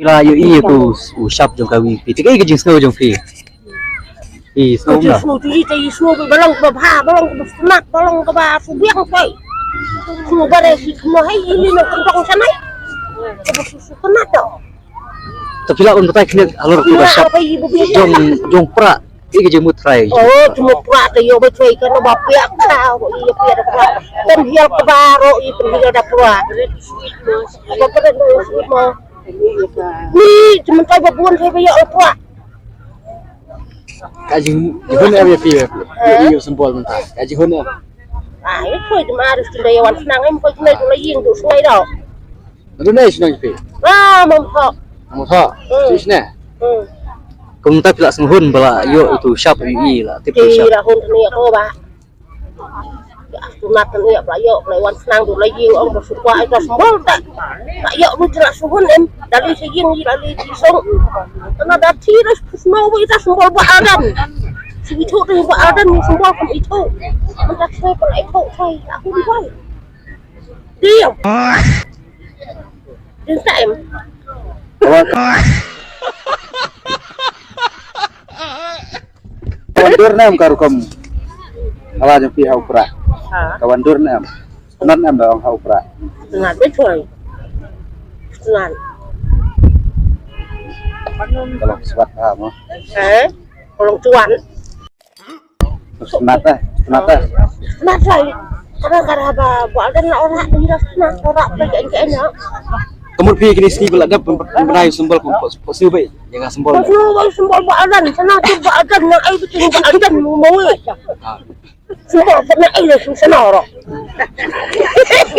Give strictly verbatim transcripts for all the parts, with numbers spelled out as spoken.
Ila ïohi ïa u shap jong ka VPP. Te kaei ka jingsngew jong phi? I sngew na. Jingsngew te i te i sngew ba long kaba bha, ba long kaba smat, ba long kaba shu biang poi. Sngew ba re shi kmo hai i li na kentong sanai. Kaba shu shu kena to. Te phi lah ban batai khyndiat halor kaba shap jong jong Prah. Ïa ka jingmut trai. Oh, jingmut Prah te ïoh ba choi ka na ba piak ka, oh, ïa piak da Prah. Pynhiar ka ba ro i pynhiar da Prah. Ba pynhiar da Prah. Ni jingmut trai ba bun trai ba ïoh la Prah. Ka jing jing hun em ïa phi. Ïa phi ïa symbol mynta. Ka jing hun em. Ah, ïa choi jingmut arus jingdei wan snang em choi jingdei tu la ïing tu sngai dau. Ndu ne shnong phi? Ah, Mawthoh. Mawthoh. Hmm. Shnong ne? Hmm. Kumta phi la sngewhun ba la ïoh itu shap ïohi la tip itu shap. Phi la hun tani ko ba. Ya, sunat tani ba la ïoh, la wan snang tu la ïing ong ba sukwa ita symbol ta. La ïoh tu jela sngewhun em. Dali sa ïing dali song. Tana dati ras kusno ba ita symbol ba adan. Si itu tu ba adan symbol kum itu. Mentak saya pun itu saya aku di bawah. Diam. Din sa em. Ka wan dur ne em ka rukom. Ka wan jong phi ha u Prah. Ha. Ka wan dur ne em. Sngewtynnat ne em da ong ha u Prah. Sngewtynnat beit wai. Sngewtynnat. Ka long swat ha mo. Eh? Ka long swat. Sngewtynnat eh, sngewtynnat eh. Sngewtynnat lai. Kadang kadang ba ba adan la ora ira sngewtynnat ora ba ken ken ya. Ka mut phi kine sngi ba la dep ban bnai symbol kum pos pos bai. Ïa nga symbol. Pos bai symbol ba adan, sana tu ba adan na ai bitin ba adan mu mu. Ah. Symbol sana ai le sana ora.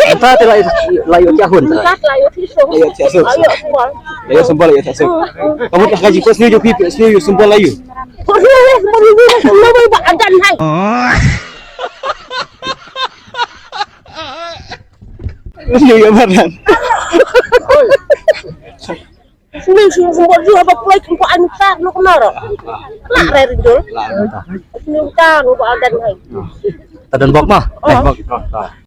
Mynta te la, la ïoh ïa hun te. Mynta la ïoh ïa hun. La ïoh ïa hun. La ïoh symbol. La ïoh symbol, la ïoh ïa hun. Ka mut ka jingkhuslai jong phi, phi sngew ïa symbol la ïoh. Khuslai ïa symbol ïa symbol ba adan hai. Sngew ïa ba adan. Sini sini semua juga apa play tempat anu tak nak kena ro. Lah rare jol. Sini tak nak adan hai. Tadan bok mah. Oh. Bok.